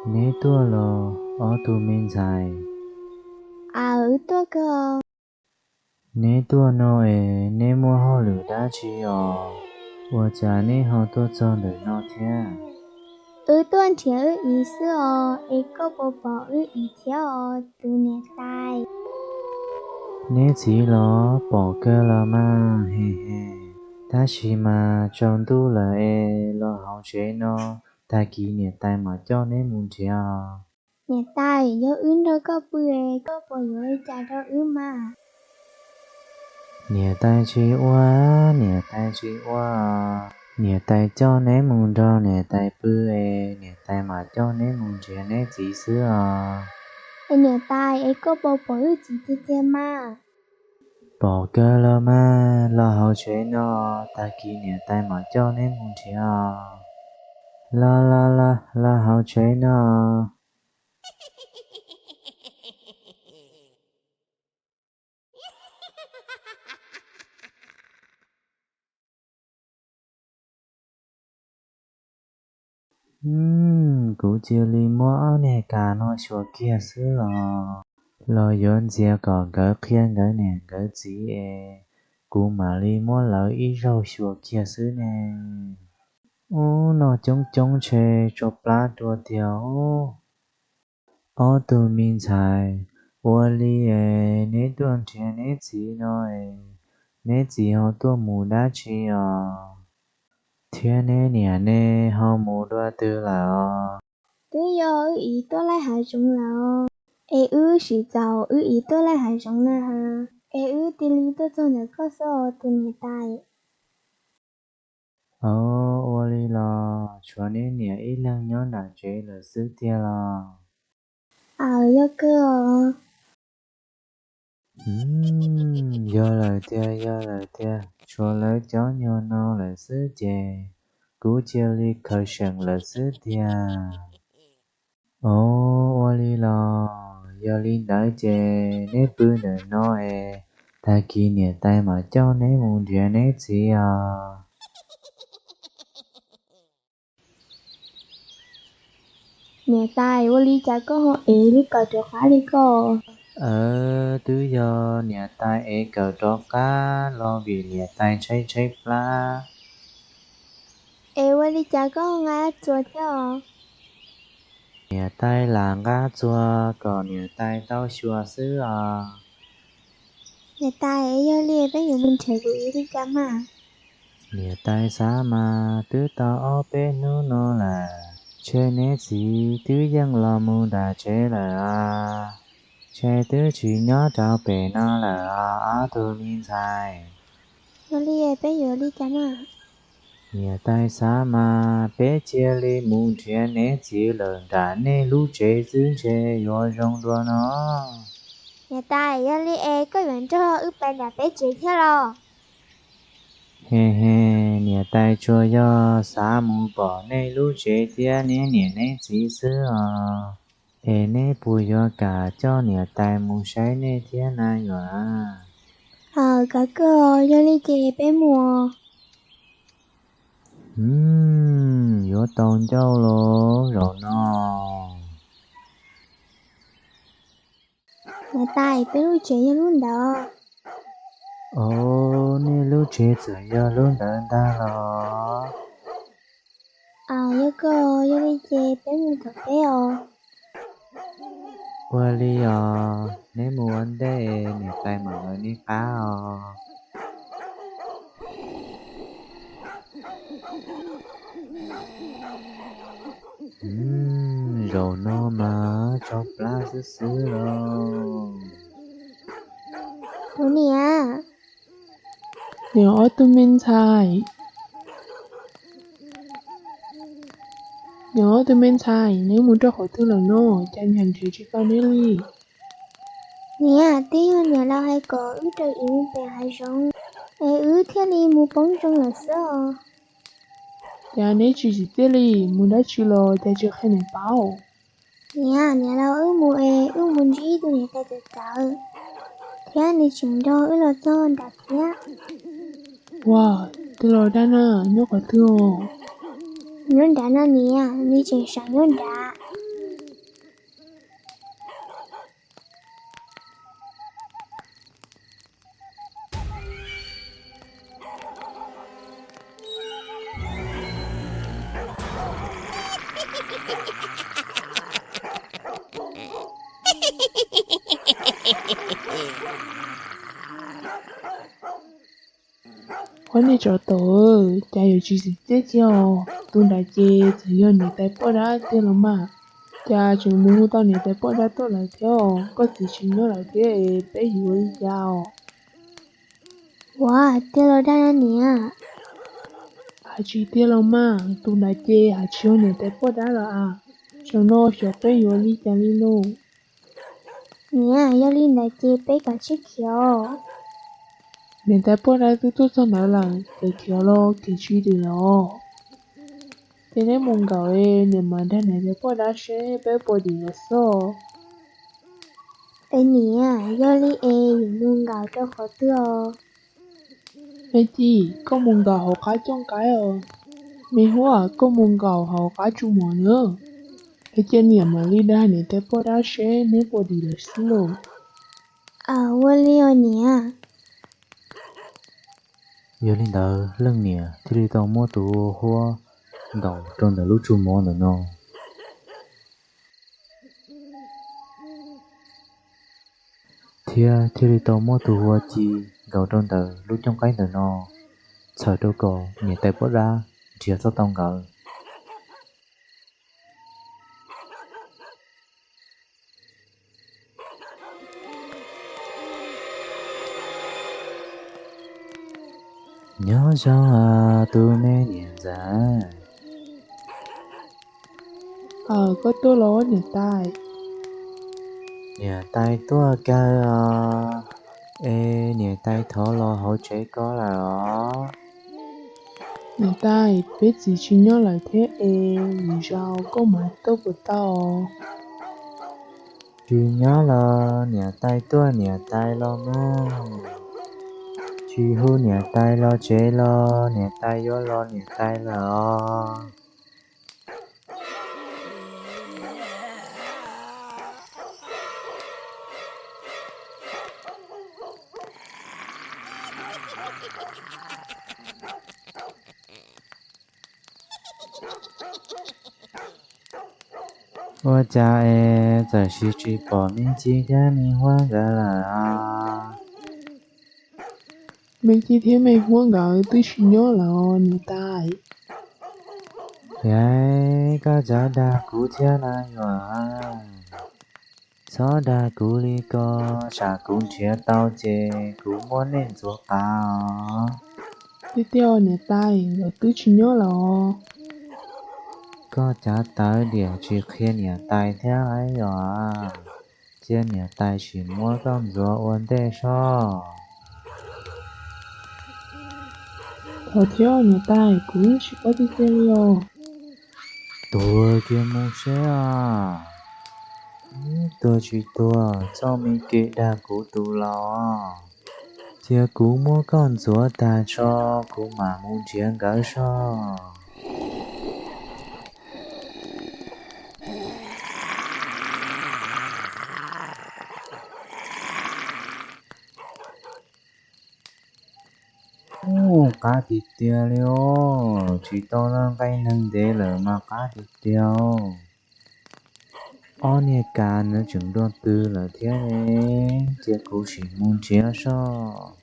Neb tuaj los ob tug me ntxhais? Aws, wb tuaj kawg. Neb tuaj no es neb muaj hauj lwm dab tsi os? Ua cas neb ho tuaj txog ntawm no thiab? Wb tuaj nrhiav wb txiv xwb os, es koj puas pom wb txiv thiab os tus niam tais? Neb txiv los? Pom kawg los mas, he he. Tab sis mas tsaus ntuj lawm es los hauv tsev no, tag kis niam tais mam coj neb mus nrhiav os. Niam tais, yog wb nrog koj pw es koj puas yuav li cas rau wb mas? Niam tais tsis ua, niam tais tsis ua. Niam tais coj neb mus nrog niam tais pw es niam tais mam coj neb mus nrhiav neb txiv xwb os. Es niam tais, es koj puas pom wb txiv tiag tiag mas? Pom kawg los mas, los hauv tsev no, tag kis niam tais mam coj neb mus nrhiav os. Los los los, los hauv tsev no. Kuv cia li muab ob niag kas no xyuas kiag xwb los, los yuav ntxias kom nkawd qhia nkawd niam nkawd txiv es kuv mam li muab lawv ib zaug xyuas kiag xwb ne. Ub, noj coob coob ntshe tsau plab dua tiag os. Ob tug me ntxhais, ua li es neb tuaj nrhiav neb txiv no es neb txiv ho tuaj mus dab tsi os? Thiab neb niam ne, ho mus dua twg lawm os? Twb yog wb txiv tuaj laij hav zoov lawm os. Es wb sim txaus wb txiv tuaj laij hav zoov na, es wb cia li tuaj txog ntawm koj xwb os tus niam tais. Aws, ua li los tshuav neb niam ib leeg nyob nram tsev lawm xwb tiag los? Aws, yog kawg os. Yog lawm tiag, yog lawm tiag, tshuav lawv cov nyuag no lawm xwb ces kuv cia li khaws seem lawm xwb tiag. Aws, ua li los yog li ntawd ces neb pw ntawm no es tag kis niam tais mam coj neb mus nrhiav neb txiv os. Niam tais, ua li cas koj ho ev lub kawm rov qab li koj? Aws, twb yog niam tais ev kawm rov qab los vim niam tais tshaib tshaib plab. Es ua li cas koj nqa txuas thiab os? Niam tais lam nqa txuas kom niam tais tau xyuas xwb os. Niam tais, yog li peb yuav mus nrhiav kuv txiv li cas mas? Niam tais xav mas twb tau ob peb hnub no lawm, ntshe neb txiv twb yeej los mus nram tsev lawm os. Ntshe twb tsis nyob rau pem no lawm os ob tug me ntxhais. Yog li peb yuav li cas mas? Niam tais xav mas peb cia li mus nrhiav neb txiv lawm nram nej lub tsev xwb ntshe yuav zoo dua no. Niam tais, yog li es koj yuav nrog wb pais nram peb tsev thiab los? He he, niam tais tsuas yog xav mus pom nej lub tsev thiab neb niam neb txiv xwb os. Es neb puas yuav kam coj niam tais mus saib nej thiab na yuav? Aws, kam kawg, yog li ces peb mus. Yuav tau ncauj los zaum no. Niam tais, peb lub tsev yog lub ntawd. Os, nej lub tsev txawm yog lub ntawd ntag los? Aws, yog kawg, yog li ces peb mus tom peb os. Ua li os, neb mus ua ntej, niam tais mam lawv neb qab os. Zaum no mas tsau plab xwb xwb los. Kuv niam. Niam ob tug me ntxhais, niam ob tug me ntxhais, neb mus rau qhov twg lawm no, cas niam nrhiav tsis tau neb li? Niam, twb yog niam laus hais kom wb rau txiv mus pem hav zoov, es wb thiaj li mus poob zoo lawm xwb os. Cas neb tsis txim txiaj li, mus dab tsi los cas tsis qhia niam paub? Niam, niam laus wb mus es wb mus ntsib tus niam tais txawv txawv, thiab nws tseem nrog wb los txog nram thiab. Ua, tej laus dab na nyob qhov twg? Nyob nrad no niam, nws tseem sawv nyob nrad. Huab tais tsov tom, cas yuav tsis txim txiaj cia os? Tus nram ces txawm yog niam tais poj dab tiag los mas. Cas tseem mus hu tau niam tais poj dab tuaj lawm thiab os? Koj txiv tsis nyob lawm thiab es peb yuav ua li cas os? Ua tiag los dag niam? Hais tsis tiag los mas, tus nram ces hais tsis yog niam tais poj dab los as. Zaum no xyov peb yuav ua li cas li lauj. Niam, yog li ntawd ces peb kav tsij khiav os. Niam tais poj dab twb tuaj txog ntawd lawm, txawm khiav los khiav tsis dim lawm os. Ces neb mus nkaum es niam mam dag niam tais poj dab seb peb puas dim lawm xwb. Es niam, yog li es yuav mus nkaum rau qhov twg os? Me Ci, koj mus nkaum hauv qab cooj qaib os. Me Huab, koj mus nkaum hauv qab tsu mov na. Es cia niam mam li dag niam tais poj dab seb neb puas dim lawm xwb lauj. Ua li os niam. Yog li ntawd leej niam thiaj li tau muab tus Huab nkaum rau ntawm lub tsu mov ntawm no, thiab thiaj li tau muab tus Huab Ci nkaum rau ntawm lub cooj qaib ntawm no, txhawm rau kom niam tais poj dab nrhiav txhob tau nkawd. Nyob zoo os tus me niam ntxawm. Aws, koj tuaj los niam tais? Niam tais tuaj kawg os. Es niam tais thov los hauv tsev ko lawm os. Niam tais, peb txiv tsis nyob lawm thiab es lwm zaus koj mam tuaj puas tau? Tsis nyob los niam tais tuaj niam tais los mas. Tsis hu niam tais los tsev los niam tais yuav los niam tais lawm os. Ua cas es txawm sis tsis pom Me Ci thiab Me Huab nkawd lawm os? Me Ci thiab Me Huab nkawd twb tsis nyob lawm os niam tais. Yam, koj txhob dag kuv thiab na yom. Txhob dag kuv li ko, tsam kuv nrhiav tau ces kuv muab nej ntxuav qav os. Tiag tiag niam tais, nkawd twb tsis nyob lawm os. Koj cav tawv diam tsis qhia niam tais thiab lauj yom. Cia niam tais sim muab koj ntxuav ua ntej sob. Thov thiab niam tais, kuv yeej tsis paub tiag tiag li os. Tuag kiag mus seb os. Tuag tsis tuag, txoj me kev dag kuv tus laus. Cia kuv muab koj ntxuav tag tso, kuv mam mus nrhiav nkawd sob. Ub, qab tiag tiag li os, tsis tau noj nqaij neeg ntev lawm mas qab tiag tiag. Ob niag kav no tseem dua twg lawm thiab ne, cia kuv sim mus nrhiav sob.